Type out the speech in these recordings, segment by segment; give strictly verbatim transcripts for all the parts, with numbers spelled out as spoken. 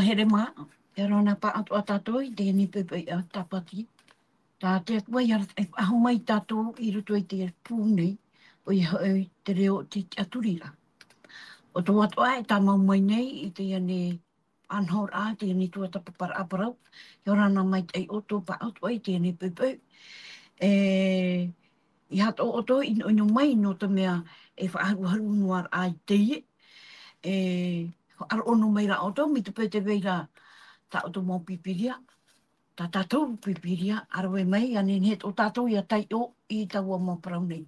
Here mā, ʻia ora na pāʻatoʻa tātou i teie nei poʻipoʻi a Tāpati. Tā te Atua i arataʻi faʻahou mai tātou i roto i te pū nei, ʻoia hoʻi te reo o te tiʻaturiraʻa. ʻO tō atoʻa e tāmau mai nei i teie nei faʻanahoraʻa, teie nei tuatāpaparaʻa parau, ʻia ora na maitaʻi ʻoutou pāʻatoʻa i teie nei poʻipoʻi. E, ʻeiaha tō ʻoutou ʻinoʻino mai, nō te mea e faʻaharuharu noa ra i teie, e, faʻaroʻo noa mai ra ʻoutou, mai te peu tē vai ra tā ʻoutou mau pīpīria, tā tātou pīpīria, ʻa rave mai, ʻia nehenehe tō tātou ʻia taiʻo i taua mau parau nei.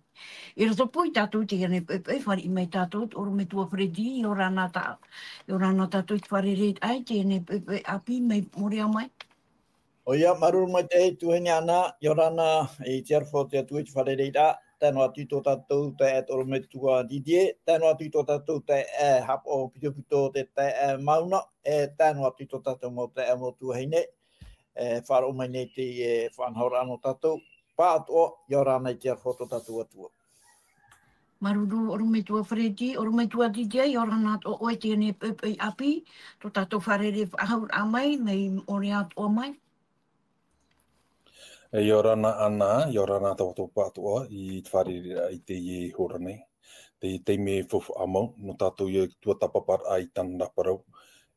I roto paʻi tātou i teie nei poʻipoʻi, fāriʻi mai tātou, te ʻorometua Freddy, ʻia ora na tā, ʻia ora na tātou i te fārereiraʻa i teie nei poʻipoʻi ʻāpī, mai Moʻorea mai. ʻOia, māuruuru maitaʻi tuahine Ana, ʻia ora na i te aroha o te Atua i te fārereiraʻa, tae noa atu i tō tātou taeaʻe te ʻorometua Didier, tae noa atu i tō tātou taeaʻe haʻapaʻo pitopito te taeaʻe Mauna, e tae noa atu i tō tātou mau taeaʻe mau tuahine, e faʻaroʻo mai nei teie faʻanahoraʻa nō tātou, pāʻatoʻa, ʻia ora na i te aroha o tō tātou Atua. Māuruuru ʻorometua Freddy, ʻorometua Didier, ʻia ora na atoʻa ʻoe i teie nei poʻipoʻi ʻāpī, tō tātou fārerei faʻahouraʻa mai, mai Moʻorea atoʻa mai. E, ʻia ora na Ana, ʻia ora na tātou pāʻatoʻa i te fārereiraʻa i teie hora nei. Te taime faufaʻa mau, nō tātou ïa tuatāpaparaʻa i tāna ra parau,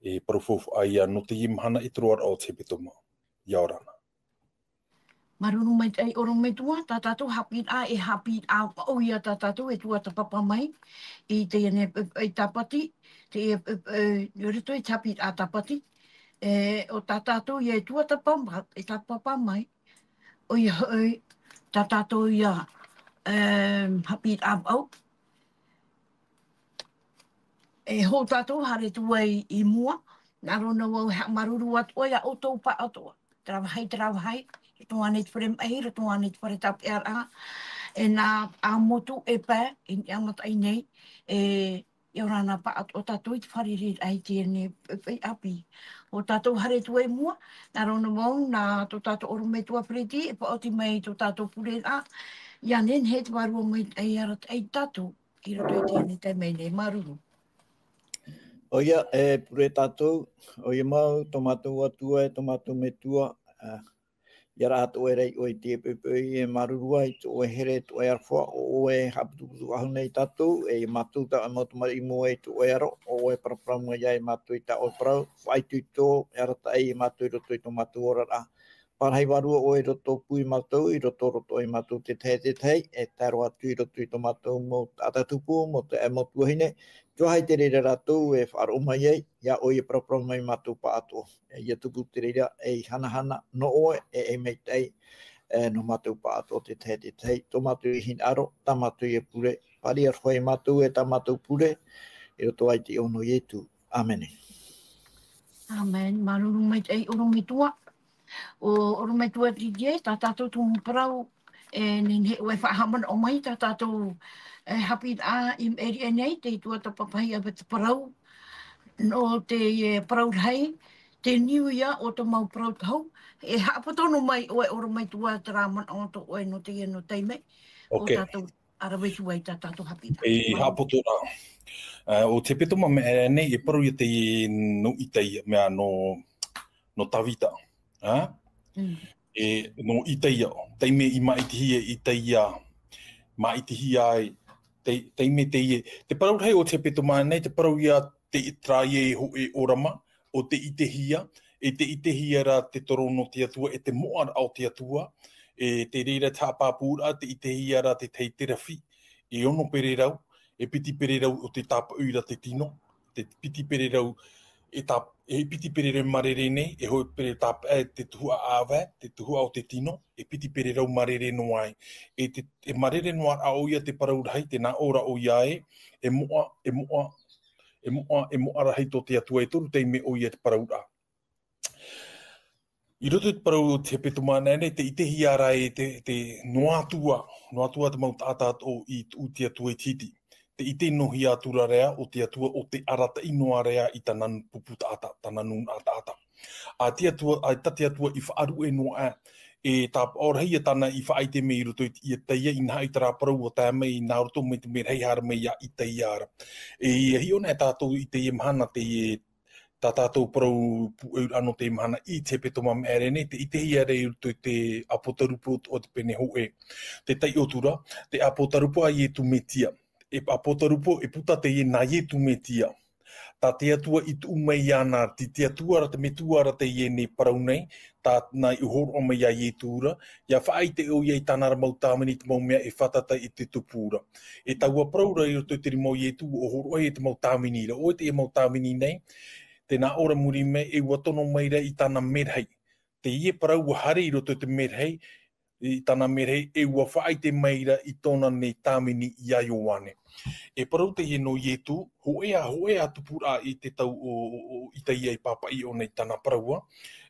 e parau faufaʻa ïa nō teie mahana e te roaraʻa o te hepetoma. ʻIa ora na. Māuruuru maitaʻi ʻorometua, tā tātou haʻapiʻiraʻa, e haʻapiʻiraʻa ʻo ia tā tātou e tuatāpapa mai, i teie nei, e, e Tāpati, te, e, e, i roto i te haʻapiʻiraʻa Tāpati, e, ʻo tā tātou ïa e tuatāpapa, e tāpapa mai, ʻoia hoʻi, tā tātou ïa, e, haʻapiʻiraʻa ʻo, e hou tātou haere atu ai i mua, nā reira vau e haʻamāuruuru atu ai iā ʻoutou pāʻatoʻa. Terā vāhi, terā vāhi, roto ānei te fare maʻi, roto ānei te fare tāpeʻaraʻa, e nā ʻĀmotu e pae, i niʻa mataʻi nei, e, ʻia ora na pāʻatoʻa tātou i te fārereiraʻa i teie nei poʻipoʻi ʻāpī. Hou tātou haere atu ai i mua, nā reira vau, nā tō tātou ʻorometua Freddy, e paʻoti mai i tō tātou pureraʻa, ʻia nehenehe te Vārua Maitaʻi e arataʻi iā tātou i roto i teie nei taime nei, māuruuru. ʻOia, e pure tātou, ʻoia mau, tō mātou Atua, e tō mātou Metua, ā, ʻia rahi atu ʻoe ra i ʻō i teie poʻipoʻi, e māuruuru i tō ʻoe here, tō ʻoe aroha, ʻo ʻoe e haʻaputuputu faʻahou nei iā tātou, e mātou tā ʻoe mau tamariʻi i mua i tō ʻoe aro, ʻo ʻoe e paraparau mai iā mātou i tā ʻoe parau, faʻaitoito, e arataʻi iā mātou i roto i tō mātou oraraʻa. Parahi Vārua ʻoe i roto pū iā mātou, i roto, roto iā mātou te tahi, te tahi, e tae roa atu i roto i tō mātou mau taʻata tupu, mau taeaʻe, mau tuahine, tuahine te reira rātou e faʻaroʻo mai ai, iā ʻoe e paraparau mai iā mātou pāʻatoʻa. E ʻia tupu te reira ei hanahana nō ʻoe, e ei maitaʻi, e, nō mātou pāʻatoʻa te tahi, te tahi, tō mātou hinaʻaro, tā mātou ïa pure, fāriʻi aroha iā mātou, e tā mātou pure, i roto i te iʻoa nō Ietu. ʻĀmene. ʻĀmene. Māuruuru maitaʻi ʻorometua. ʻO ʻorometua Didier, tā tātou tumu parau, e nehenehe ʻoe e faʻahaʻamanaʻo mai, tā tātou, e, haʻapiʻiraʻa i maʻiri aʻe nei, te tuatāpapahia e te parau, nō te, e, parau rahi, te niu ïa o te mau parau tahau, e haʻapoto noa mai ʻoe ʻorometua terā manaʻo tō ʻoe nō teie nei taime, ʻo Ok. tātou ʻa rave atu ai tā tātou haʻapiʻiraʻa. E haʻapoto ra. Ā, ʻo te hepetoma maʻiri aʻe nei, e parau ïa teie nō Itaia, mea nō, nō Tavita. Ā? Mm. E, nō Itaia, taime i māʻitihia e Itaia, māʻitihia ai, te, taime teie, te parau rahi o te hepetoma nei, te parau ïa te, terā ïa e hōʻē ʻōrama, ʻo tē ʻitehia, e tē ʻitehia ra te toro nō te Atua, e te moʻaraʻa o te Atua, e te reira te haʻapāpūraʻa, tē ʻitehia ra te tahi terafī, e ono pererau, e piti pererau o te tāpaʻo ra te tino, te piti pererau, e tā, e piti pererau mārere nei, e hōʻē pererau tāpaʻo te tuhaʻa ʻāvae, te tuhaʻa o te tino, e piti pererau mārere noa ai. E te, e mārere noa ra ʻoia te parau rahi, tē nā ʻō ra ʻoia ē, e moʻa, e moʻa, e moʻa, e moʻa rahi tō te Atua, e toru taime ʻoia te parauraʻa. I roto i te parau o te hepetoma nei, tē ʻitehia ra e te, te noa atu ā, noa atu ā te mau taʻata atoʻa i tuʻu te Atua i te hiti. Tē ʻite noa hia atu ra ïa ʻo te Atua ʻo tē arataʻi noa ra ïa i tāna pupu taʻata, tāna nūnaʻa taʻata. ʻA te Atua, ʻa tā te Atua i faʻaruʻe noa aʻe, e tāpaʻo rahi ïa tāna i faʻaʻite mai i roto i te, Itaia, inaha i terā parau ʻua tae mai, nā roto mai te mea rahi haere mai iā Itaia ra. E ʻia hiʻo na tātou i teie mahana, teie, tā tātou parau pūʻoiraʻa nō te mahana i te hepetoma maere nei, tē ʻitehia ra i roto i te ʻApotarupo o te pene hōʻē. Te taiʻotu ra, te ʻApotarupo a Ietu Metia. E ʻApotarupo, e puta teie nā Ietu Metia. Tā te Atua i tuʻu mai iāna, te, te Atua ra, te Metua ra teie nei parau nei, tā, nā i hōroʻa mai iā Ietu ra, ʻia faʻaʻite ʻoia i tāna ra mau tāvini, te mau mea e fātata i te tupu ra. E taua parau ra i roto i te rima o Ietu, ʻua hōroʻahia te mau tāvini ra. ʻOia teie mau tāvini nei, tē nā ʻō ra muri mai, e ʻua tono mai ra i tāna merahi. Teie parau ʻua haere i roto i te merahi, i tāna merahi, e ʻua faʻaʻite mai ra i tōna nei tāvini iā Ioane. E parau teie nō Ietu, hōʻē ā, hōʻē ā tupuraʻa i te tau o, o, o Itaia i pāpaʻi ʻōna i tāna parau ā.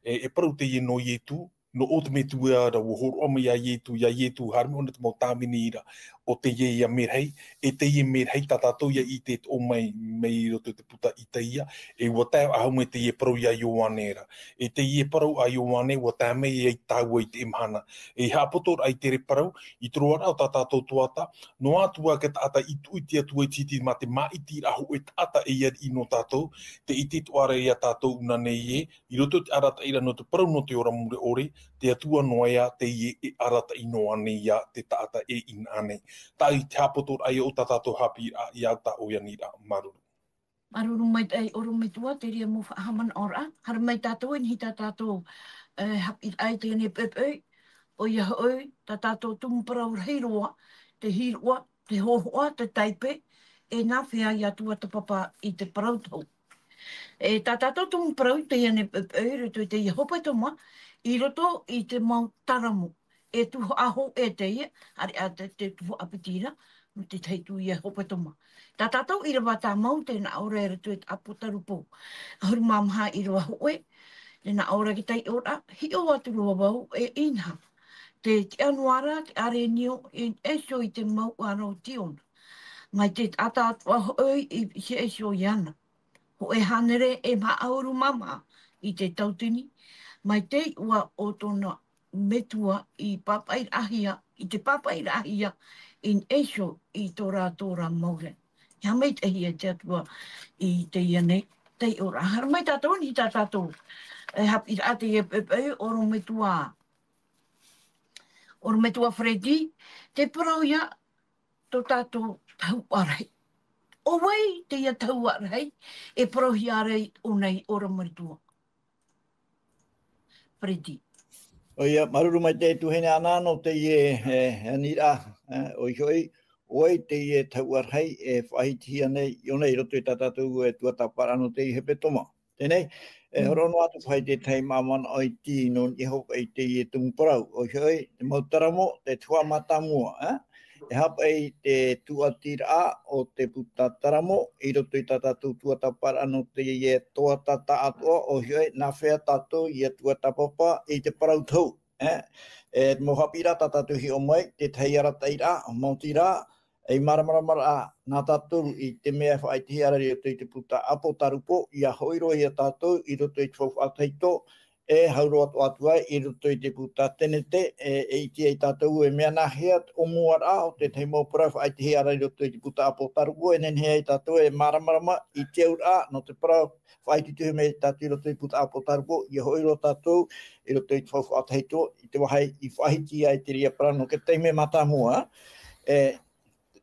E, e parau teie nō Ietu, nō ʻō te Metua ra, ʻua hōroʻa mai iā Ietu, iā Ietu, haere mai ʻōna te mau tāvini ra, ʻo teie ïa merahi, e teie merahi tā tātou ïa i ʻite e toʻo mai, mai i roto i te puta Itaia, e ʻua tae faʻahou mai teie parau iā Ioane ra. E teie parau a Ioane, ʻua tae mai ai tāua i teie mahana. E haʻapoto ra i te reira parau, i te roaraʻa o tā tātou tuatāpaparaʻa, noa atu ā te taʻata i tuʻu i te Atua i te hiti mā te māʻitiraʻa hōʻē taʻata e ʻia riʻi nō tātou, tē ʻite atoʻa ra iā tātou ināna ē, i roto i te arataʻiraʻa nō te parau nō te ora mure ʻore, te Atua noa ïa teie e arataʻi noa nei iā te taʻata e ināna. Taʻa ʻē te haʻapotoraʻa ïa o tā tātou haʻapiʻiraʻa i au tā ʻoe aniraʻa. Māuruuru. Māuruuru maitaʻi ʻorometua, terā mau faʻahaʻamanaʻoraʻa. Haere mai tātou, e niʻa i tā tātou, e, haʻapiʻiraʻa i teie nei poʻipoʻi, ʻoia hoʻi, tā tātou tumu parau rahi roa, te hīroʻa, te hōhoʻa, te taipe, e nāfea ïa tuatāpapa i te parau tohu. E tā tātou tumu parau i teie nei poʻipoʻi, i roto i teie hepetoma, i roto i te mau taramo. E tuhaʻa hōʻē teie, ʻareʻa te, te tuhaʻa piti ra, nō te tahi atu ïa hepetoma. Tā tātou ʻīrava tāmau tē nā ʻō ra i roto i te ʻApotarupo ʻahuru mā maha ʻīrava hōʻē, tē nā ʻō ra te taiʻoraʻa, hiʻo atu roa vau e inaha. Te tiʻa noa ra te ʻarenio in ʻeiso i te mouʻa ra o Tiona. Mai te taʻata atoʻa hoʻi i, i ʻeiso iāna. Hōʻē hānere e maha ʻahuru mā maha i te tauatini, mai te iʻoa o tōna Metua i pāpaʻiraʻahia, i te pāpaʻiraʻahia in ʻeiso i tō rātou ra mau ra. ʻIa maitaʻihia te Atua i teie nei taiʻoraʻa. Haere mai tātou, e niʻa i tā tātou, e haʻapiʻiraʻa i teie poʻipoʻi, ʻorometua, ʻorometua Freddy, te parau ïa tō tātou tahuʻa rahi. ʻO vai teie tahuʻa rahi e parauhia ra ʻōna i ʻō ra Maretua? Freddy. ʻOia, māuruuru maitaʻi e tuahine Ana nō teie, e, aniraʻa, e, ʻoia hoʻi, ʻo vai teie tahuʻa rahi e faʻahitihia nei ʻōna i roto i tā tātou, e, tuatāpaparaʻa nō teie hepetoma. Teie nei, e, mm, hōroʻa noa atu paʻi i te tahi mau manaʻo iti nō niʻa hoʻi i teie tumu parau. ʻOia hoʻi, te mau taramo, te tuhaʻa mātāmua, e? E haʻapaʻo i te tūʻatiraʻa o te puta taramo, i roto i tā tātou tuatāpaparaʻa nō teie tuatāpapa atoʻa, ʻoia hoʻi, nāfea tātou ʻia tuatāpapa i te parau tohu, e? E, te mau haʻapiʻiraʻa tā tātou hiʻo mai, te tahi arataʻiraʻa, maoti rā, e, i māramarama ra nā tātou i te mea e faʻaʻitehia ra i roto i te puta ʻApotarupo, ʻia hoʻi roa ia tātou i roto i te faufaʻa tahito, e hau roa atoʻa atu ai i roto i te puta Tenete, e, e ʻite ai tātou e mea nāhea te ʻōmuaraʻa o te tahi mau parau e faʻaʻitehia ra i roto i te puta ʻApotarupo, e nehenehe ai tātou e māramarama i te auraʻa nō te parau faʻaʻitehia mai tātou i roto i te puta ʻApotarupo, ʻia hoʻi roa tātou i roto i te faufaʻa tahito, i te vāhi i faʻahiti ai te reira parau nō te taime mātāmua, e,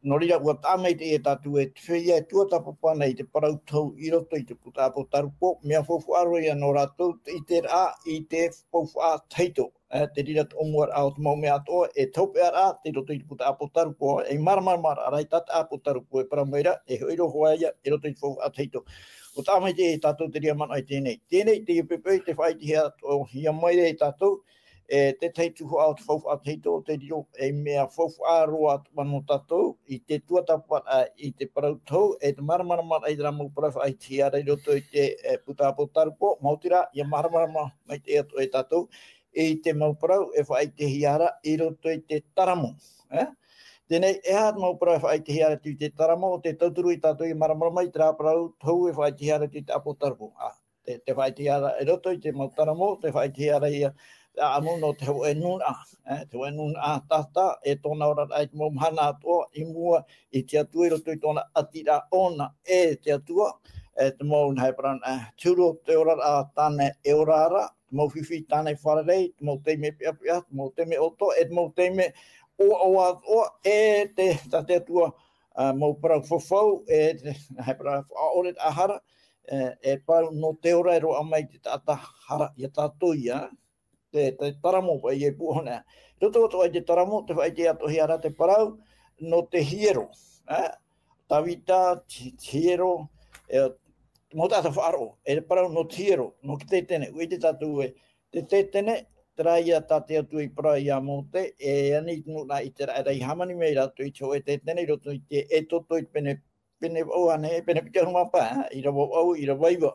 nō reira, ʻua taʻa maitaʻi ia tātou e te feiā e tuatāpapa nei i te parau tohu i roto i te puta ʻApotarupo, mea faufaʻa roa ia nō rātou te ʻiteraʻa i te faufaʻa tahito. E, te reira te ʻōmuaraʻa o te mau mea atoʻa, e te hopeʻaraʻa tei roto i te puta ʻApotarupo, e māramarama ra i tā te ʻApotarupo e parau mai ra, e hoʻi roa hoʻi ia i roto i te faufaʻa tahito. ʻUa taʻa maitaʻi ia tātou te reira manaʻo i teie nei. Teie nei, teie poʻipoʻi, tē faʻaʻitehia atoʻa hia mai ra ia tātou, e, te tahi tuhaʻa o te faufaʻa tahito, te reira e mea faufaʻa roa atoʻa nō tātou, i te tuatāpaparaʻa i te parau tohu, e te māramarama i terā mau parau faʻaʻitehia ra i roto i te, e, puta ʻApotarupo, maoti rā, ʻia māramarama maitaʻi atoʻa ia tātou, i te mau parau e faʻaʻitehia ra i roto i te taramo, e? Teie nei, e aha te mau parau e faʻaʻitehia ra i te taramo, tē tauturu ia tātou ʻia māramarama i terā parau tohu e faʻaʻitehia ra i te ʻApotarupo. A, te, tē faʻaʻitehia ra i roto i te mau taramo, tē faʻaʻitehia ra ia te ʻāʻamu nō te hōʻē nūnaʻa, e, te hōʻē nūnaʻa taʻata, e tōna oraraʻa i te mau mahana atoʻa, i mua i te Atua i roto i tōna ʻātīraʻa ʻōna, e te Atua, e te mau nā, e parau nā, e, te huru o te oraraʻa tāna e ora ra, te mau fifi tāna e fārerei, te mau taime peʻapeʻa, te mau taime ʻoto, e te mau taime ʻoaʻoa atoʻa, e te, tā te Atua, ā, mau parau fafau, e te, nā, e parau faʻaʻore hara, e, e parau nō te ora e roaʻa mai te taʻata hara, ia tātou ia, te, te taramo paʻi e pū ʻōna. Roto atoʻa i te taramo, tē faʻaʻite atoʻa ra te parau, nō te hiero, ā, Tavita, te, te hiero, e, mau taʻata faʻaroʻo, e te parau nō te hiero, nō te tētene, ʻua ʻite tātou ē, te tētene, terā ia tā te Atua i parau ia Mōte, e ani i te nūnaʻa ʻĪteraʻera i hāmani mai rātou i te hōʻē tētene, i roto i te Exodo i te pene, pene vaʻu ānei, pene piti ʻahuru mā pae, ā, ʻīrava vaʻu, ʻīrava iva.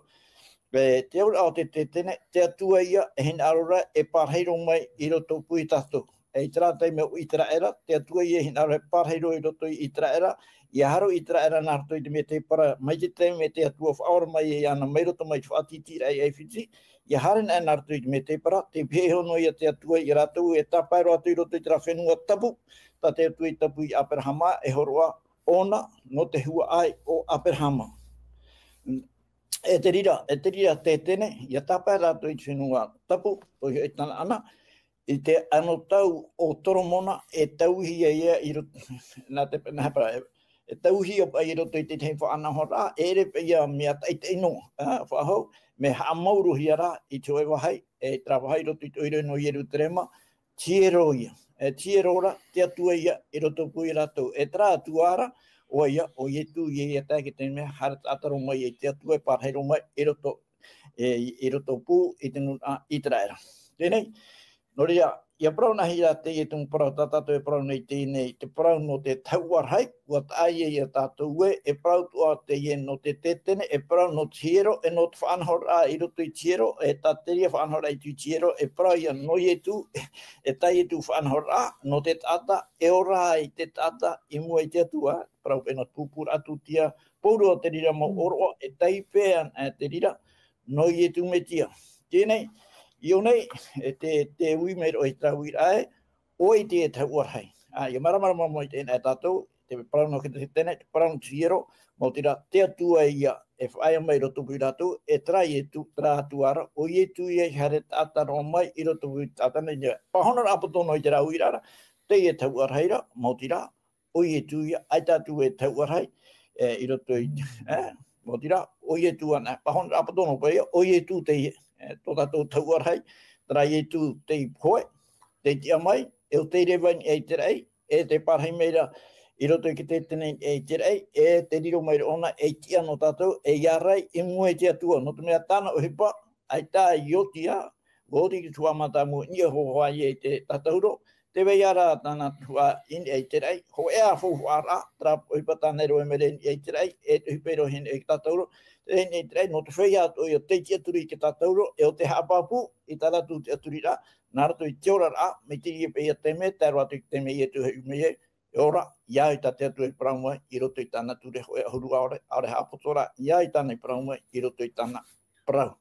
E, te auraʻa o te tētene, te Atua ia, e hinaʻaro ra, e pārahi roa mai i rotopū ia tātou. E i terā taime o ʻĪteraʻera, te Atua ia e hinaʻaro e pārahi roa i roto i ʻĪteraʻera, ʻia haru ʻĪteraʻera nā roto i te mētēpara, mai te taime te Atua faʻaora mai ai iāna mai roto mai te faʻatītīraʻa i ʻAifiti, ʻia haere anaʻe nā roto i te mētēpara, tei pihaʻi iho noa ia te Atua ia rātou e tāpae roa atu i roto i terā fenua tapu, tā te Atua i tapu ia Aperahama, e hōroʻa ʻōna nō te huaʻai o Aperahama. E te reira, e te reira tētene, ʻia tāpae rātou i te fenua tapu, ʻoia hoʻi Tanaana, i te anotau o Toromona, e tauihi ai ia i roto, nā te, nā, e, e tauihi ai i roto i te tahi faʻanahoraʻa, e ʻere paʻi ia mea taʻitaʻi noa, ā, faʻahou, mea haʻamauruhia rā i te hōʻē vāhi, e terā vāhi i roto i te ʻoire nō Ierutarema, te hiero ia, e te hiero ra, te Atua ia, i rotopū ia rātou, e terā Atua ra, ʻoia, ʻo Ietu ia, ʻia tae ki te mea, haere taʻata roa mai, e te Atua e pārahi roa mai, i roto, e, i rotopū, i te nūnaʻa ʻĪteraʻera. Teie nei, nō reira, ʻia parau nā hea teie tumu parau tā tātou e parau nei teie nei, te parau nō te tahuʻa rahi, ʻua taʻa ia ia tātou ē, e parau atoʻa teie nō te tētene, e parau nō te hiero, e nō te faʻanahoraʻa i roto i te hiero, e tā te reira faʻanahoraʻa i roto i te hiero, e parau ia nō Ietu, e tā Ietu faʻanahoraʻa, nō te taʻata, e ora ai te taʻata i mua i te Atua, parau paʻi nō te pūpūraʻa tūtia, pauroa te reira mau ʻōroʻa, e taipe ana, e te reira, nō Ietu Metia. Teie nei, i ʻō nei, e te, te ui mai roa i terā uiraʻa ē, ʻoia te tahuʻa rahi. Ā, ʻia māramarama mai teie nei tātou, te parau nō te tētene, te parau nō te hiero, mau terā te Atua ia, e faʻaea mai i rotopū ia rātou, e terā Ietu, terā Atua ra, ʻo Ietu ia i haere taʻata roa mai i rotopū ia tātou nei, pāhonoraʻa poto noa i terā uiraʻa ra, teie tahuʻa rahi ra, mau terā, ʻo Ietu ia, ʻaita atu e tahuʻa rahi, e, i roto i, e, mau terā, ʻo Ietu ana, pāhonoraʻa poto noa paʻi ia, ʻo Ietu teie, e, tō tātou tahuʻa rahi, terā Ietu tei pohe, tei tiʻa mai, e ʻo tei reva i niʻa i te raʻi, e tei pārahi mai ra, i roto i te tētene i niʻa i te raʻi, e tei riro mai ra ʻōna, ei tiʻa nō tātou, ei ārai, i mua i te Atua, nō te mea tāna ʻohipa, ʻaita i oti ā, ʻua oti te tuhaʻa mātāmua i niʻa hoʻi i te tātauro, tē vai ra tāna tuhaʻa i niʻa i te raʻi, hōʻē ā faufaʻaraʻa, terā ʻohipa tāna e rave mai ra i niʻa i te raʻi, e te ʻohipa e rave i niʻa i te tātauro, i niʻa i te raʻi, nō te feiā atoʻa ia tei tiʻaturi i te tātauro, e ʻo tei haʻapāpū, i tā rātou tiʻaturiraʻa, nā roto i te oraraʻa, mai te reira paʻi ia taime, tae roa atu i te taime Ietu e hoʻi mai ai, e ora, ʻia au i tā te Atua i parau mai, i roto i tāna ture hōʻē ʻahuru ʻaore, ʻaore haʻapoto ra, ʻia au i tāna i parau mai, i roto i tāna parau.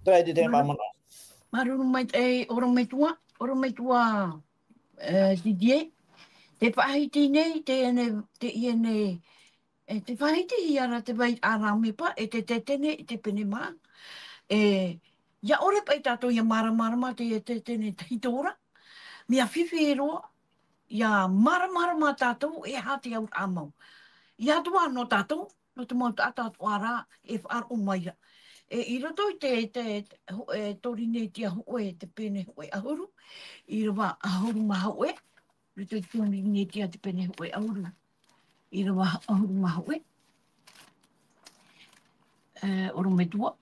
Terā te tahi mau manaʻo. Māuruuru maitaʻi, ʻorometua, ʻorometua, e, Didier. Te faʻahiti nei, teie nei, teie nei, e, te faʻahiti ia ra te vai ʻāramepa, e te tētene, e te pene mā. E, ʻia ʻore paʻi tātou ʻia māramarama te, te tētene tahito ra. Mea fifi roa, ʻia māramarama tātou e aha te auraʻa mau. ʻIa atu ā nō tātou, nō te mau taʻata atoʻa rā e faʻaroʻo mai ra. E, i roto i te, te, te hōʻē Torinetia hōʻē, te pene hōʻē ʻahuru, ʻīrava ʻahuru mā hōʻē, i roto i te Torinetia te pene hōʻē ʻahuru, ʻīrava ʻahuru mā hōʻē. E, ʻorometua,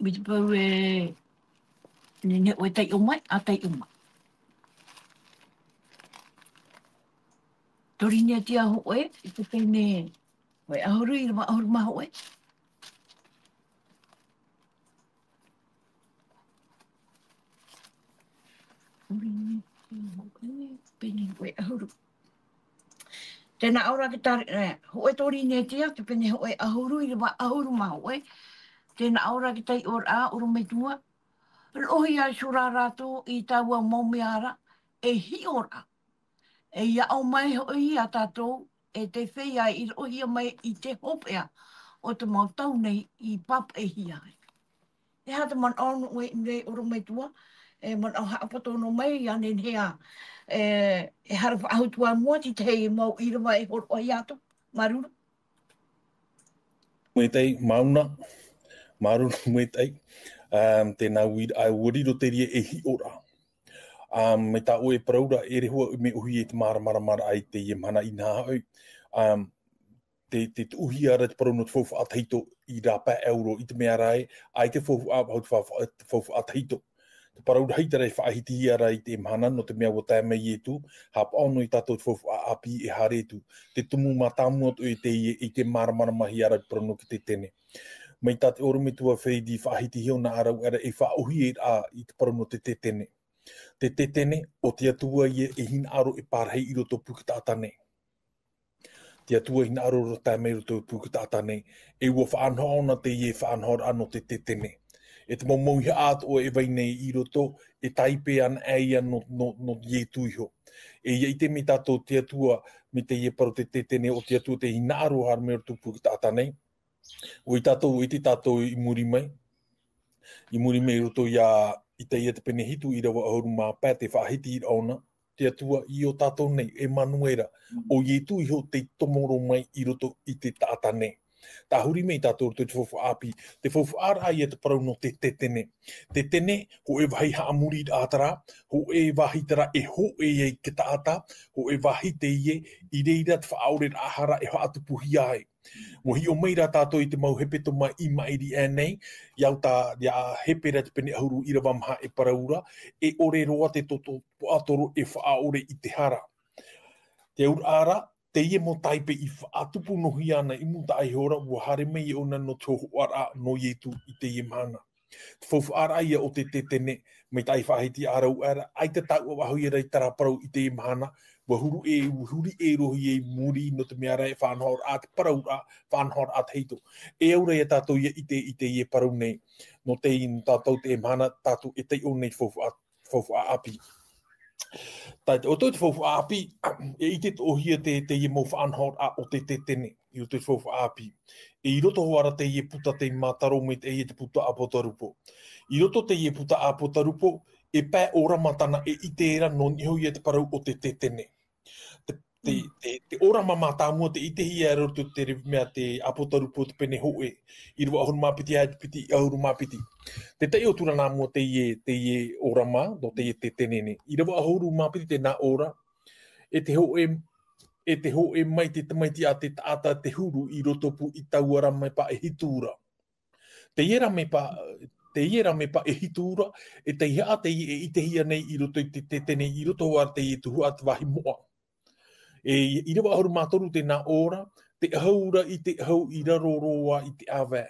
mai te peu e, nehenehe ʻoe e taiʻo mai, ʻa taiʻo mai. Torinetia hōʻē, i te pene hōʻē ʻahuru, ʻīrava ʻahuru mā hōʻē. Torinetia hōʻē, pene hōʻē ʻahuru. Tē nā ʻō ra te tari-, e, hōʻē Torinetia, te pene hōʻē ʻahuru, ʻīrava ʻahuru mā hōʻē. Tē nā ʻō ra te taiʻoraʻa, ʻorometua. Roʻohia iho rā rātou i taua mau mea ra, e hiʻo ra. E ʻia ʻō mai hoʻi ia tātou, e te feiā i roʻohia mai i te hopeʻa o te mau tau nei i pāpaʻihia ai. E aha te manaʻo nō ʻoe i ʻō mai atu, e manaʻo haʻapoto noa mai, ʻia nehenehe ā, e, e haere faʻahou atu ā mua, te tahi mau ʻīrava e hōroʻahia atu, māuruuru. Maitaʻi, Mauna, māuruuru, maitaʻi. Um, tēnā uiraʻa, ʻua riro te reira ei hiʻoraʻa. Um, mai tā ʻoe e parau ra, ʻeʻere hoʻi mea ʻōhie i te māramarama i teie mahana inaha hoʻi. Um, te, te tuʻuhia ra te parau nō te faufaʻa tahito i rāpae ʻauro, i te mea ra ē, ʻaita e faufaʻa, hau te faufaʻa, te faufaʻa tahito. Te parau rahi terā e faʻahitihia ra i teie mahana, nō te mea ʻua tae mai Ietu, haʻapaʻo noa ia tātou te faufaʻa ʻāpī e haere atu. Te tumu mātāmua atoʻa i teie, i te māramaramahia ra te parau nō te tetene. Mai tā te ʻorometua Freddy faʻahitihia ʻōna ʻāraʻuaʻe ra e faʻaʻōhie ra i te parau nō te tetene. Te tetene, ʻo te Atua ïa e hinaʻaro e parahi i roto i te puka taʻata nei. Te Atua e hinaʻaro ra tae mai i roto i te puka taʻata nei. E ʻua faʻanaho ʻōna teie faʻanahoraʻa nō te tetene. E te mau mauhaʻa atoʻa e vai nei i roto, e tāipe anaʻe ïa nō, nō, nō Ietu iho. E ʻia ʻite mai tātou te Atua, mai teie parau te tetene, ʻo te Atua tē hinaʻaro haere mai i roto i te puka taʻata nei. ʻUa ʻite tātou, ʻua ʻite tātou i muri mai. I muri mai i roto ia, Isaia te pene hitu ʻīrava ʻahuru mā pae, te faʻahiti ra ʻōna, te Atua i ō tātou nei, ʻEmanuera, ʻo Ietu iho tei tomo roa mai i roto i te taʻata nei. Tahuri mai tātou i roto i te faufaʻa ʻāpī, te faufaʻa ra ïa te parau nō te tetene. Tetene, hōʻē vāhi haʻamoriraʻa terā, hōʻē vāhi terā e hōʻē ai te taʻata, hōʻē vāhi teie, i reira te faʻaʻoreraʻa hara e faʻatupuhia ai. ʻUa hiʻo mai ra tātou i te mau hepetoma i maʻiri aʻe nei, ʻia au tā, ʻia Hepera te pene ʻahuru ʻīrava maha e parau ra, e ʻore roa te toto puaʻatoro e faʻaʻore i te hara. Te auraʻa ra, teie mau tāipe i faʻatupu noa hia ana i mūtaʻa iho ra, ʻua haere mai ʻōna nō te hōhoʻaraʻa nō Ietu i teie mahana. Te faufaʻa ra ïa ʻo te tetene, mai tā ʻoe i faʻahiti ʻāraʻuaʻe ra, ʻaita e taʻu faʻahou ïa ra i terā parau i teie mahana, ʻua huru ʻē, ʻua huri ʻē roa ïa i muri nō te mea ra e faʻanahoraʻa te parau ra, faʻanahoraʻa tahito. E au ra ïa tātou ʻia ʻite i teie parau nei, nō te, nō tātou teie mahana, tātou e taiʻo nei faufaʻa, faufaʻa ʻāpī. Tāʻu i ʻō atu i te faufaʻa ʻāpī, e ʻite atoʻa hia te, teie mau faʻanahoraʻa ʻo te tetene, i roto i te faufaʻa ʻāpī. E i roto hoʻi ra teie puta tei mātaro mai teie te puta ʻApotarupo. I roto teie puta ʻApotarupo, e pae ʻōrama tāna e ʻite ra nō niʻa iho ïa te parau ʻo te tetene. Te, te, te, te ʻōrama mātāmua tē ʻitehia ra i roto i te mea te ʻApotarupo te pene hōʻē, ʻīrava ʻahuru mā piti, ʻaita piti, ʻahuru mā piti. Tē taiʻo atu ra nā mua teie, teie ʻōrama, nō teie tetene nei. ʻĪrava ʻahuru mā piti tē nā ʻō ra, e te hōʻē, e te hōʻē mai te tamaiti a te taʻata te huru i roto pū i taua rāmepa e hitu ra. Teie rāmepa, teie rāmepa e hitu ra, e tei aha teie e ʻitehia nei i roto i te, te, tetene i roto hoʻi ra teie tuhaʻa te vāhi moʻa. E, ʻīrava ʻahuru mā toru tē nā ʻō ra, te ʻahu ra i te ʻahu i raro roa i te ʻāvae,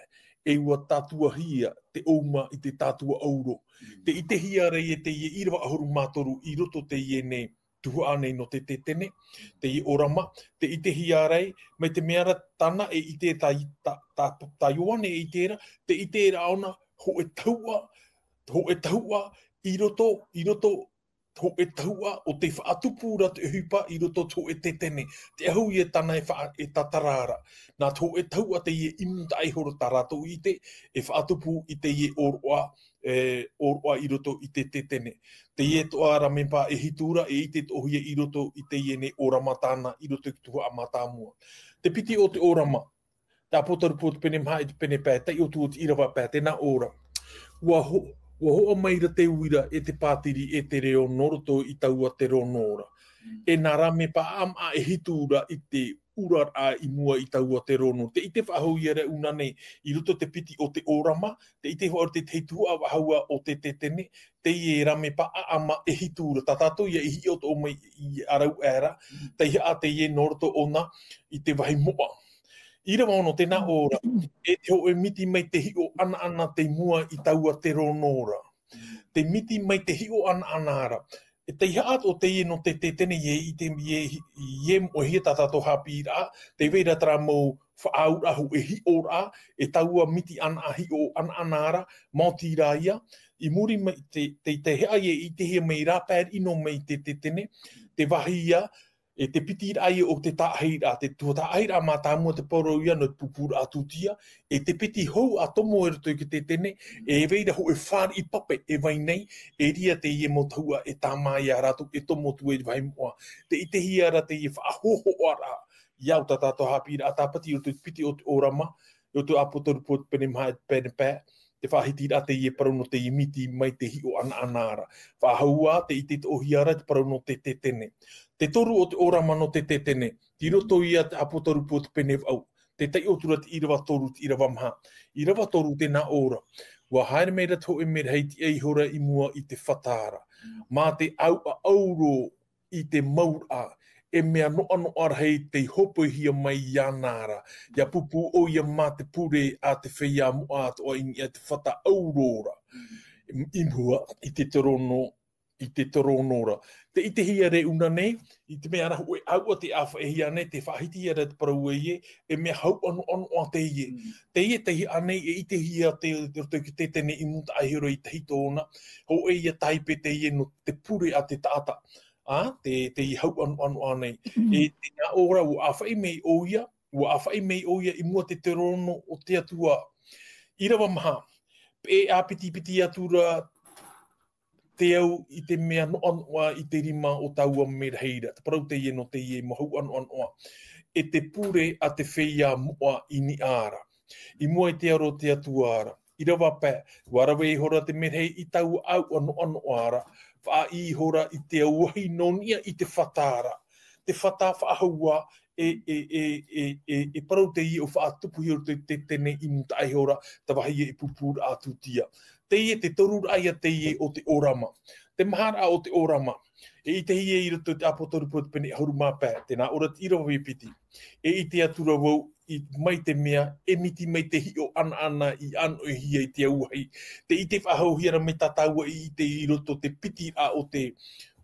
e ʻua tātuahia te ʻuma i te tātua ʻauro. Tē ʻitehia ra ïa teie ʻīrava ʻahuru mā toru i roto teie nei, tuhaʻa nei nō te tetene, teie ʻōrama, tē ʻitehia ra, mai te mea ra tāna e ʻite tā, tā, tā, tā Ioane e ʻite ra, tē ʻite ra ʻōna, hōʻē tahuʻa, hōʻē tahuʻa, i roto, i roto, hōʻē tahuʻa, ʻo tē faʻatupu ra te ʻohipa i roto i te hōʻē tetene, te ʻahu ïa tāna e faʻa-, e tātara ra. Nā te hōʻē tahuʻa teie i mūtaʻa iho ra tā rātou i ʻite, e faʻatupu i teie ʻōroʻa, e, ʻōroʻa i roto i te tetene. Teie atoʻa rāmepa e hitu ra, e ʻite atoʻa hia i roto i teie nei ʻōrama tāna, i roto i te tuhaʻa mātāmua. Te piti o te ʻōrama, te ʻApotarupo te pene maha e te pene pae, taiʻo atu ʻo te ʻīrava pae, tē nā ʻō ra. ʻUa ho-, ʻua hoʻo mai ra te uira e te pātiri e te reo nō roto i taua terono ra. E nā rāmepa ʻāmaʻa e hitu ra i te ʻuraraʻa i mua i taua terono. Tē ʻite faʻahou ïa ra ʻōna nei, i roto i te piti o te ʻōrama, tē ʻite faʻahou ra te tahi tuhaʻa faʻahou ʻo te tetene, teie rāmepa ʻāmaʻa e hitu ra. Tā tātou ïa i hiʻo atoʻa mai i ʻāraʻuaʻe ra, tei aha teie nō roto ʻōna i te vāhi moʻa. ʻĪrava ono tē nā ʻō ra, e te hōʻē miti mai te hiʻo ʻanaʻana tei mua i taua terono ra. Te miti mai te hiʻo ʻanaʻana ra. E tei aha atoʻa teie nō te tetene ʻia ʻite, ʻia, ʻia moʻehia tā tātou haʻapiʻiraʻa, tē vai ra terā mau faʻaauraʻa hōʻē hiʻoraʻa, e taua miti ʻanaʻana hiʻo ʻanaʻana ra, maoti rā ïa, i muri mai te, te, tei aha ïa i ʻitehia mai rāpae riʻi noa mai te, te tetene, te vāhi ïa, E te piti raʻa ia o te tāʻahiraʻa, te tuatāʻahiraʻa mātāmua te parau ia nō te pūpūraʻa tūtia, e te piti hou a tomo i roto i te tetene, e vai ra hōʻē fāriʻi pape e vai nei, e riro teie mau tahua e tāmā ia rātou e tomo atu i te vāhi moʻa. Tē ʻitehia ra teie faʻahōhoʻaraʻa, ia o tā tātou haʻapiʻiraʻa tāpati i roto i te piti o te ʻōrama, i roto i te ʻĀpōtarupo pene maha e pene pae, te faʻahitiraʻa teie parau nō teie miti mai te hiʻo ʻanaʻana ra. Faʻahou ā, tē ʻite atoʻa ra te parau nō te tetene. Te toru o te ʻōrama nō te tetene, i roto ia te ʻĀpōtarupo te pene vaʻu, tē taiʻo atu ra te ʻīrava toru, te ʻīrava maha. ʻĪrava toru tē nā ʻō ra. ʻUa haere mai ra te hōʻē merahi i tiʻa ihora i mua i te fata ra. Mā te ʻāuʻa ʻauro i te mauraʻa, e mea noʻanoʻa rahi tei hōpoihia mai iāna ra. ʻIa pūpū ʻoia mā te pure a te feiā moʻa atoʻa i niʻa i te fata ʻauro ra. I mua i te terono, i te terono ra. Tē ʻitehia ra ʻōna nei, i te mea ra hōʻē ʻāuʻa tē ʻāfaʻihia nei, tē faʻahitihia ra te parau ē, e mea hauʻa noʻanoʻa teie. Mm. Teie tei ʻānei e ʻitehia te, te roto i te tetene i mūtaʻa ihora i tahito ʻōna, hōʻē ia tāipe teie nō te pure a te taʻata. Ā, te, te hauʻa noʻanoʻa nei. Mm. E tē nā ʻō ra, ʻua ʻāfaʻi mai ʻoia, ʻua ʻāfaʻi mai ʻoia i mua i te terono o te Atua. ʻĪrava maha, peʻe ʻāpitipiti atu ra te au i te mea noʻanoʻa i te rima o taua merahi ra. Te parau teie nō teie mau hauʻa noʻanoʻa. E te pure a te feiā moʻa i niʻa ra. I mua i te aro o te Atua ra. ʻĪrava pae, ʻua rave ihora te merahi i taua ʻāuʻa noʻanoʻa ra. Faʻaʻī ihora i te auahi nō niʻa i te fata ra. Te fata faʻahou ā, e, e, e, e, e, e parau teie ʻo faʻatupuhia i roto i te tetene i mūtaʻa ihora, te vāhi e pūpūraʻa tūtia. Teie te toru raʻa ia teie o te ʻōrama. Te maha raʻa o te ʻōrama. E ʻitehia i roto i te ʻĀpōtarupo te pene ʻahuru mā pae, tē nā ʻō ra te ʻīrava e piti. E ʻite atu ra vau i, mai te mea, e miti mai te hiʻo ʻanaʻana i ʻānoʻihia i te auahi. Tē ʻite faʻahouhia ra mai tā tāua i ʻite i roto te piti raʻa o te,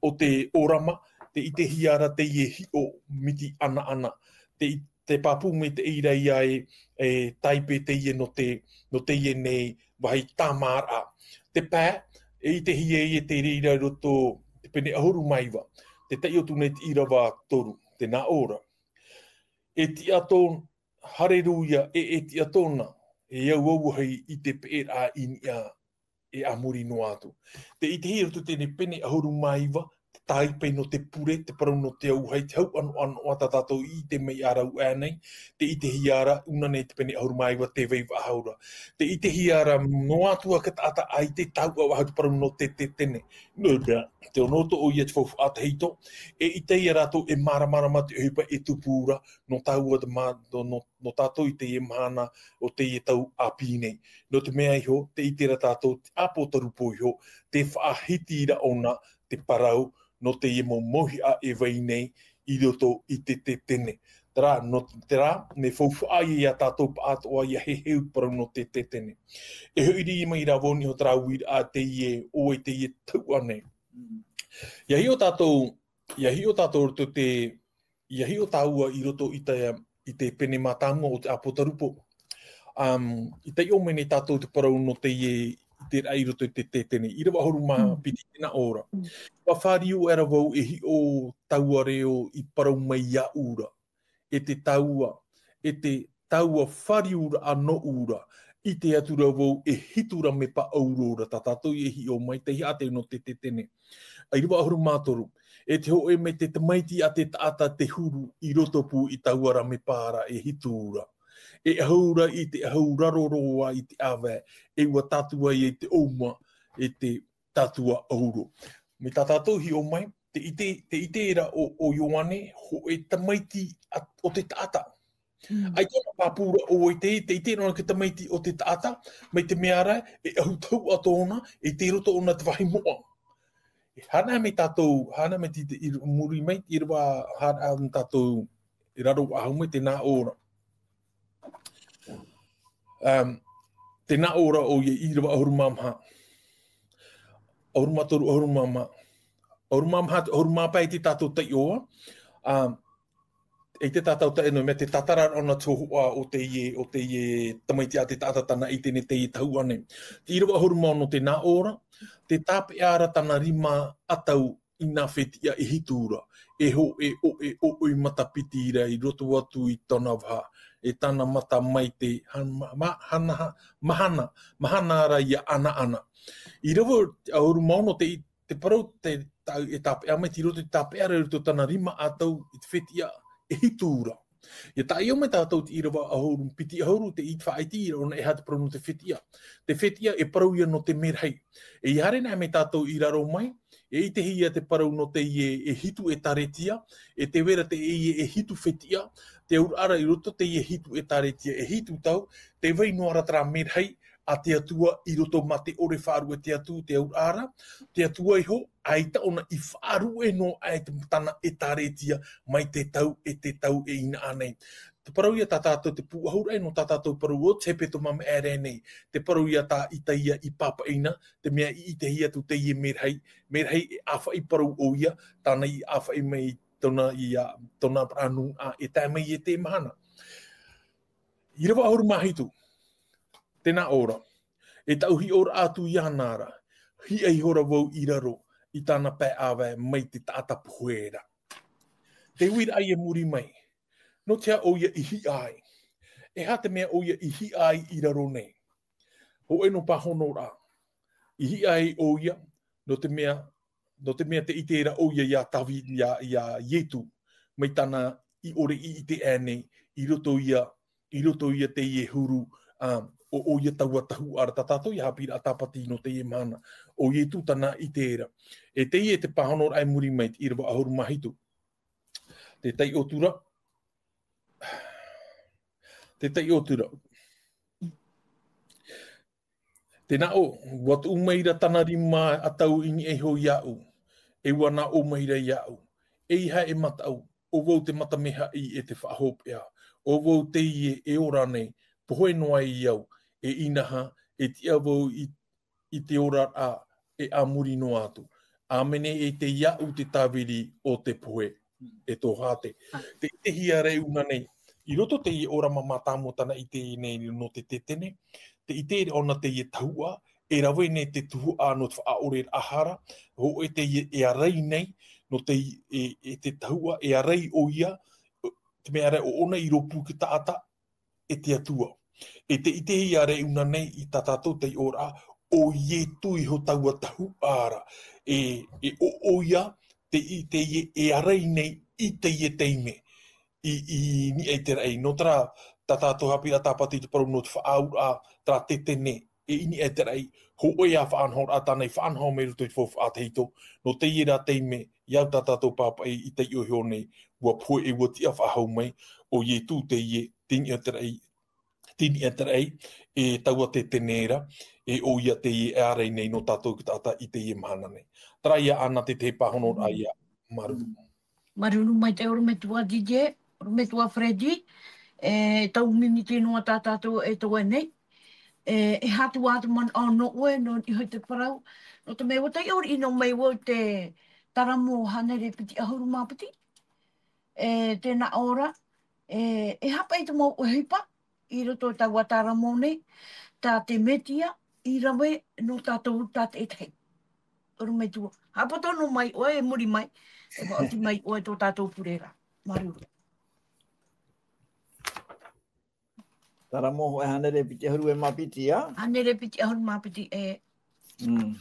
o te ʻōrama, tē ʻitehia ra teie hiʻo miti ʻanaʻana. Tē ʻi-, tē pāpū mai te reira ia e, e tāipe teie nō te, nō teie nei vāhi tāmāraʻa. Te pae, e ʻitehia ia te reira i roto te pene ʻahuru mā iva. Tē taiʻo atu nei te ʻīrava toru, tē nā ʻō ra. E tiʻa tō-, Hareruia, e, e tiʻa tōna, e au auahi i te peʻeraʻa i niʻa, e a muri noa atu. Tē ʻitehia i roto i teie pene ʻahuru mā iva, te tāipe nō te pure, te parau nō te auahi, te hauʻa noʻanoʻa tā tātou i ʻite mai ā rāua nei, tē ʻitehia ra, ʻōna nei te pene ʻahuru mā iva, tē vai faʻahou ra. Tē ʻitehia ra, noa atu ā te taʻata ʻaita e tauturu faʻahou te parau nō te, te tetene. Nō reira, te ono atoʻa ʻoia te faufaʻa tahito, e ʻitehia rātou e māramarama te ʻohipa e tupu ra, nō tāua te mā-, nō, nō, nō tātou i teie mahana o teie tau ʻāpī nei. Nō te mea iho, tē ʻite ra tātou te ʻĀpōtarupo iho, tē faʻahiti ra ʻōna te parau nō teie mau mauhaʻa e vai nei i roto i te, te tetene. Terā, nō, terā, mea faufaʻa ia tātou pāʻātoʻa ʻia heheu te parau nō te, te tetene. E hoʻi riʻi mai ra vau i niʻa i terā uiraʻa teie, ʻo vai teie tau ʻānei. ʻIa hiʻo tātou, ʻia hiʻo tātou i roto i te, ʻia hiʻo tāua i roto i te, i te pene mātāmua o te ʻĀpōtarupo. Um, i taiʻo mai nei tātou te parau nō teie, i te raʻa i roto i te, te tetene. ʻĪrava ʻahuru mā piti, tē nā ʻō ra. Mm. ʻUa fāriu aʻera vau e hiʻo taua reo i parau mai iāʻu ra. E te taua, e te taua fāriuraʻa nōʻu ra, ʻite atu ra vau e hitu ra mepa ʻauro ra, tā tātou e hiʻo mai, tei haʻa te nō te, te tetene. ʻĪrava ʻahuru mā toru, e te hōʻē mea tamaiti a te taʻata te huru i roto pū i taua ra mepa ra e hitu ra. E ʻahu ra i te ʻahu raro roa i te ʻāvae, e ʻua tātū ai e te ʻōuma, e te tātua ʻauro. Mai tā tātou hiʻo mai, tē ʻite, tē ʻite ra ʻo, ʻo Ioane, hōʻē tamaiti a, o te taʻata. Mm. ʻAita ʻōna pāpū ra ʻo vai te, tē ʻite ra ʻōna te tamaiti o te taʻata, mai te mea ra, e ʻahu tauʻa tōna, e tei roto ʻōna te vāhi moʻa. E haere mai tātou, haere mai te, te, i muri mai, ʻīrava, haere mai tātou, i raro faʻahou mai, tē nā ʻō ra. Um, tē nā ʻō ra ʻoia i ʻīrava ʻahuru mā maha. ʻAhuru mā toru, ʻahuru mā maha. ʻAhuru mā maha, ʻahuru mā pae i te tātou taiʻo. Um, i te tātou taiʻo, nō te mea tē tātara ʻōna te hōhoʻa o teie, o teie tamaiti a te taʻata tāna i teie nei tau ʻānei. Te ʻīrava ʻahuru mā ono, tē nā ʻō ra, tē tāpeʻa ra tāna rima ʻatau i nā fetiʻa e hitu ra. e hōʻē, ʻoʻē, ʻoʻē matapiti ra i roto atu i tōna vaha, e tāna mata mai te ha-, ma-, ma-, hana, ha-, mahana, mahana ra ia ʻanaʻana. ʻĪrava ʻahuru mā ono te, te parau te, tā, e tāpeʻa mai, tei roto i te tāpeʻa ra i roto i tāna rima ʻātau i te fetiʻa e hitu ra. ʻIa tāʻio mai tātou te ʻīrava ʻahuru, piti ʻahuru, te i te faʻaʻite ra ʻōna e aha te parau nō te fetiʻa. Te fetiʻa e parau ia nō te mērahi. E ʻia haere anaʻe mai tātou i raro mai, e ʻitehia te parau nō teie e hitu ʻētāretia, e te vai ra teie e hitu fetiʻa, te auraʻa ra i roto teie hitu ʻētāretia, e hitu tau, tē vai noa ra terā mērahi a te Atua i roto mā te ʻore faʻaruʻe te Atua, te auraʻa ra, te Atua iho, ʻaita ʻōna i faʻaruʻe noa aʻe te, tāna ʻētāretia mai te tau e te tau e inaha nei. Te parau ia tā tātou te pūʻohu raʻa nō tā tātou parau o te hepetoma maʻere nei. Te parau ia tā Itaia i pāpaʻi na, te mea i ʻitehia atu teie mērahi, mērahi e ʻāfaʻi parau ʻoia, tāna i ʻāfaʻi mai tōna ia, tōna parau nūnaʻa e tae mai i te mahana. ʻĪrava ʻahuru mā hitu, tēnā ʻō ra. E taʻu hiʻoraʻa atu iāna ra, hiʻa ihora vau i raro i tāna pae ʻāvae mai te taʻata pohe ra. Te uiraʻa i muri mai, nō te aha ʻoia i hiʻa ai? E aha te mea ʻoia i hiʻa ai i raro nei? Hōʻē noa pāhonoraʻa. I hiʻa ai ʻoia, nō te mea, nō te mea tē ʻite ra ʻoia iā Tāviti, iā, iā Ietu, mai tāna i ʻore i ʻite aʻe nei, i roto ia, i roto ia teie huru, ā, ʻo, ʻoia taua tahuʻa ra tā tātou ʻia haʻapiʻiraʻa tāpati nō teie mahana. ʻO Ietu tāna i ʻite ra. E teie te pāhonoraʻa i muri mai, te ʻīrava ʻahuru mā hitu. Te taiʻo atu ra. Te taiʻo atu ra. Tēnā ʻō, ʻua tuʻu mai ra tāna rima ʻātau i niʻa iho iāʻu, e ʻua nā ʻō mai ra iāʻu, ʻEiaha e mataʻu, ʻo vau te matamehaʻi e te faʻahopeʻa, ʻo vau teie e ora nei, pohe noa ai au, e inaha, e tiʻa vau i, i te oraraʻa, e a muri noa atu. ʻĀmene, e tei iāʻu te tāviri o te pohe, e tō hāte. Te, te ʻitehia ra ʻōna nei, i roto teie ʻōrama mātāmua tāna i ʻite nei nō te tetene, te ʻite ra ʻōna teie tahuʻa, e rave nei te tuhaʻa nō te faʻaʻore ra ʻahara, hōʻē teie e ārai nei, nō te, e, e te tahuʻa, e ārai ʻoia, te mea ra ʻo ʻōna i rōpū i te taʻata, e te Atua. E te ʻitehia ra ʻōna nei i tā tātou taiʻoraʻa, ʻo Ietu iho taua tahuʻa ra, e, e ʻo, ʻoia, te, i teie e ārai nei i teie taime, i, i niʻa i te raʻi. Nō terā, tā tātou haʻapiʻiraʻa tāpati te parau nō te faʻaauraʻa, terā tetene, e i niʻa i te raʻi, hōʻē ā faʻanahoraʻa tāna i faʻanaho mai roto i te faufaʻa tahito, nō teie rā taime, i au tā tātou pāpaʻi i taiʻo iho nei, ʻua pohe e ʻua tiʻa faʻahou mai, ʻo Ietu teie, tei niʻa i te raʻi, tei niʻa i te raʻi, e taua tetene ra, e ʻoia teie e ārai nei nō tātou te taʻata i teie mahana nei. Terā ia ʻana te tahi pāhonoraʻa ia, māuruuru. Māuruuru maitaʻi ʻorometua Didier, ʻorometua Freddy, e, tau miniti noa tā tātou e toe nei. E, e aha atu ā te manaʻo nō ʻoe, nō niʻa i te parau, nō te mea ʻua taiʻo riʻi noa mai vau te Taramo hānere piti ʻahuru mā piti. E, tēnā ʻō ra, e, e aha paʻi te mau ʻohipa, i roto i taua Taramo nei, tā te Metia, i rave nō tātou tātaʻitahi. ʻOrometua. Haʻapoto noa mai ʻoe, e muri mai, e faʻaoti mai ʻoe tō tātou pure ra. Māuruuru. Taramo hōʻē hānere piti ʻahuru e mā piti, ā? Hānere piti ʻahuru mā piti, e. Mm.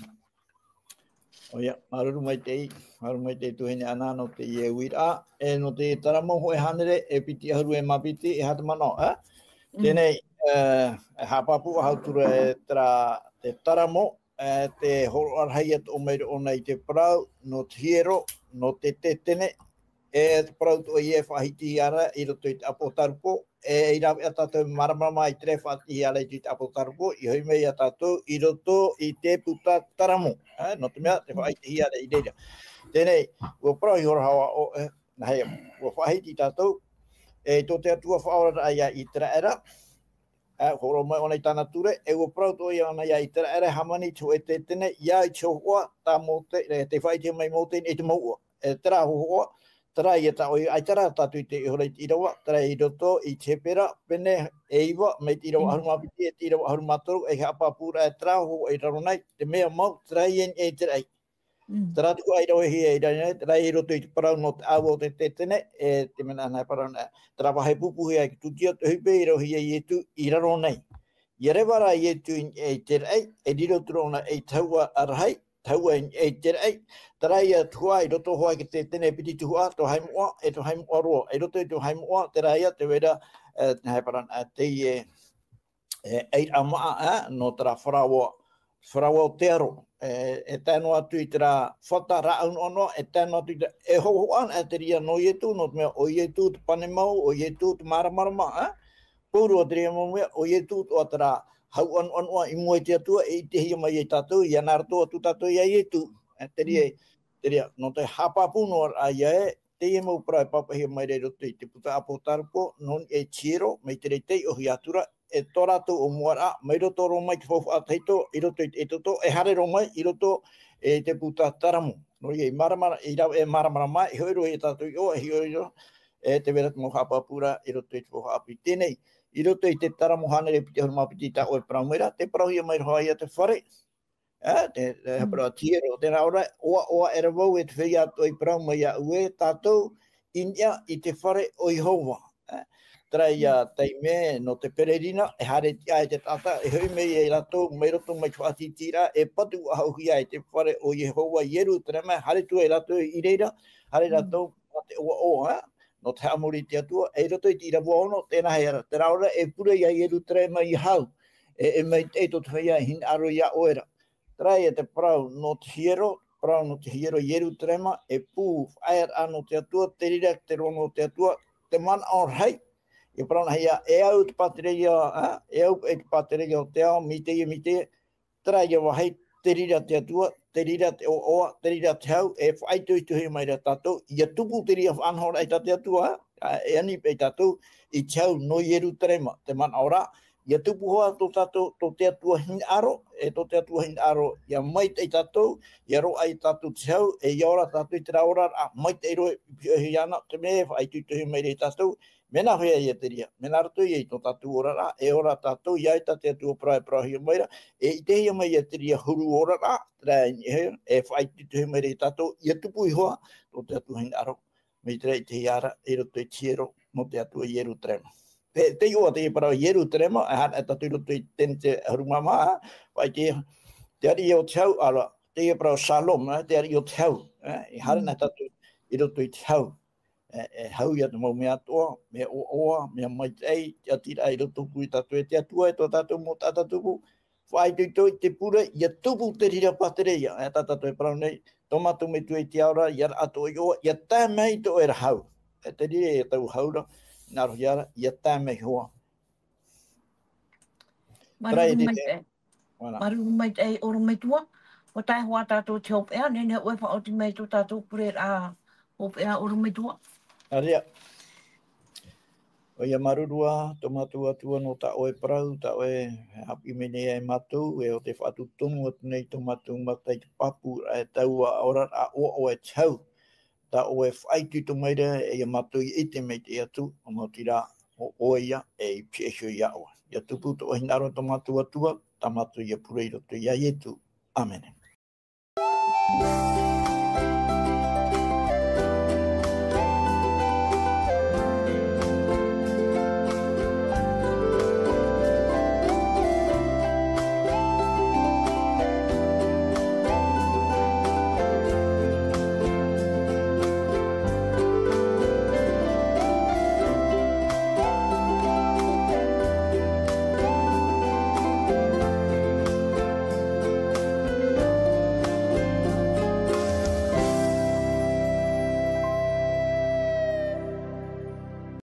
ʻOia, māuruuru maitaʻi, māuruuru maitaʻi tuahine Ana nō teie uiraʻa, e nō te Taramo hōʻē hānere e piti ʻahuru e mā piti, e aha te manaʻo, ā? Mm. Teie nei, e, e haʻapāpū faʻahou atu ra e terā, te Taramo, e, te hōroʻa rahi atoʻa mai ra ʻōna i te parau, nō te hiero, nō te tetene, e te parau atoʻa ia e faʻahitihia ra i roto i te ʻApotarupo, e, i rāveʻa tātou e māramarama i te reira e faʻahitihia ra i te ʻApotarupo, i hoʻi mai ia tātou i roto i te puta Taramo, e, nō te mea, tē faʻahitihia ra i reira. Teie nei, ʻua parau ihora hoʻi, e, nā hea, ʻua faʻahiti tātou, e, tō te Atua faʻaoraraʻa ia Iteraera, e, hōroʻa mai ʻōna i tāna ture, e ʻua parau atoʻa ia ʻōna ia Iteraera, e hāmani i te hōʻē tetene, ia i te hōhoʻa, tā Mōte, e, tē faʻahiti mai Mōte i te mouʻa. E terā hōhoʻa, terā ia tā ʻoe, ʻaita rā tātou i taiʻo ihora i te ʻīrava, terā i roto i te Hepera, pene e iva, mai te ʻīrava ʻahuru mā piti, e te ʻīrava ʻahuru mā toru, e haʻapāpū ra e terā hōhoʻa i raro nei, te mea mau, terā ia i niʻa i te raʻi. Mm. Terā tuku ai rauhia i raro nei, terā i roto i te parau nō te ʻāua o te tētene, e te mea nā e parau nā, terā vāhi pupuhia i te tūtia, te ʻohipa i rauhia Ietu i raro nei. ʻIa reva rā Ietu i, i te raʻi, e riro atu rā ʻōna ei tahuʻa rahi, tahuʻa i, i te raʻi, terā ia tuhaʻa i roto hoʻi i te tētene piti tuhaʻa, tō hai moʻa, e tō hai moʻa roa, i roto i tō hai moʻa, terā ia te vera, e, nā e parau nā, e, te, e, e, ei rā maʻa, e, nō terā faraoa, faraoa o te aro, e, e tae noa atu i terā fata rāʻau noa noa, e tae noa atu i terā, e hohoʻa, e te reira nō Ietu, nō te mea ʻo Ietu te pane mau, ʻo Ietu te māramarama, e, Pōrua te reira mau mea, ʻo Ietu atoʻa terā hau ʻanoʻanoʻa i mua i te Atua, e ʻitehia mai ai tātou, ʻia nā roto atu tātou ia Ietu. E, te reira, Mm. te reira, nō te haʻapāpū noa ra ia e, teie mau parau e pāpaʻihia mai ra i roto i te puta ʻApotarupo, nō niʻa i te hiero, mai te reira i taiʻohia atu ra, e tō rātou ʻōmuaraʻa, mai roto roa mai te faufaʻa tahito, i roto i te ʻEtoto, e haere roa mai, i roto i te puta Taramo. Nō reira, i māramarama, i rave, e māramarama, e hoʻi roa ia tātou i ʻō, e hoʻi roa, e te vera te mau haʻapāpūraʻa, i roto i te faufaʻa ʻāpī. Teie nei, i roto i te Taramo hānere piti ʻahuru mā piti tā ʻoe parau mai ra, tē parauhia mai ra hoʻi ia te fare. E, te, te Mm. parau a te hiero, tērā ʻō ra, ʻoaʻoa aʻera vau e te feiā atoʻa i parau mai iāʻu ē, tātou i niʻa i te fare o Iehova. E, terā ia Mm. taime nō te peregrina, e haere tiʻa ai te taʻata, e hoʻi mai ia rātou, mai roto mai te faʻatītīraʻa, e patu faʻahouhia i te fare o Iehova i Ierutarema, e haere atu ai rātou i reira, haere Mm. rātou mā te ʻoaʻoa, e, nō te haʻamori i te Atua, e i roto i te ʻīrava ono, tēnā hea ra, terā ʻō ra, e pure ia Ierutarema i hau, e, e maitaʻi tō te feiā e hinaʻaro iā ʻoe ra. Terā ia te parau nō te hiero, parau nō te hiero Ierutarema, e pū, faʻaearaʻa nō te Atua, te reira te roa nō te Atua, te manaʻo rahi, e parau nā hea, e au te pātereia, e, e au e te pātereia o te ao, mai teie, mai teie, terā ia vāhi, te reira te Atua, te reira te ʻoaʻoa, te reira te hau, e faʻaitoitohia mai ra tātou, ʻia tupu te reira faʻanahoraʻa i tā te Atua, e, e ani paʻi tātou, i te hau nō Ierutarema, te manaʻo ra, ʻia tupu hoʻi tō tātou, tō te Atua hinaʻaro, e tō te Atua hinaʻaro, ʻia maitaʻi tātou, ʻia roaʻa ia tātou te hau, e ʻia ora tātou i terā oraraʻa, maitaʻi roa i pihaʻi iāna, te mea e faʻaitoitohia mai ra ia tātou, mea nā hea ia te reira, mea nā roto ia i tō tātou oraraʻa, e ora tātou, ʻia ʻite tā te Atua parau e parauhia mai ra, e ʻitehia mai ia te reira huru oraraʻa, terā e, e faʻaitoitohia mai ra ia tātou, ʻia tupu iho ā, tō te Atua hinaʻaro, mai terā i te hiero, i roto i te hiero, nō te Atua Ierutarema. Te, te iʻoa te parau Ierutarema, e haere tātou i roto i te, te ʻahuru mā maha, vai te, te ariʻi o te hau, ʻaore ra, te parau Shalom, e, te ariʻi o te hau, e, e haere Mm. nā tātou i roto i te hau. E, e hau ia te mau mea atoʻa, mea ʻoaʻoa, mea maitaʻi, te ʻatiraʻa i roto pū ia tātou e te Atua, e tō tātou mau taʻata tupu, faʻaitoito i te pure, ʻia tupu te reira pātereia, e tā tātou e parau nei, tō mātou Metua i te ao ra, ʻia raʻa tō iʻoa, ʻia tae mai tō ʻoe ra hau. E te reira ia taua hau ra, nā roto ia ra, ʻia tae mai hoʻi. Terā Māuruuru e te, maitaʻi. Voilà. Māuruuru maitaʻi, ʻorometua. ʻUa tae hoʻi tātou i te hopeʻa, nehenehe ʻoe e faʻaoti mai tō tātou pureraʻa hopeʻa, ʻorometua. ʻĀreʻa. ʻOia, māuruuru ā, tō mātou Atua, nō tā ʻoe parau, tā ʻoe e haʻapiʻi mai nei ia mātou, e ʻo tē faʻatupu tonu atu nei tō mātou mata i te pāpūraʻa e taua oraraʻa ʻoaʻoa e te hau. Tā ʻoe e faʻaitoito mai ra, e ia mātou i ʻite maitaʻi atu, ʻo maoti rā, ʻo ʻoe ia, e i pihaʻi iho iā ʻoe. ʻIa tupu tō ʻoe hinaʻaro tō mātou Atua, tā mātou ia pure i roto iā Ietu. ʻĀmene.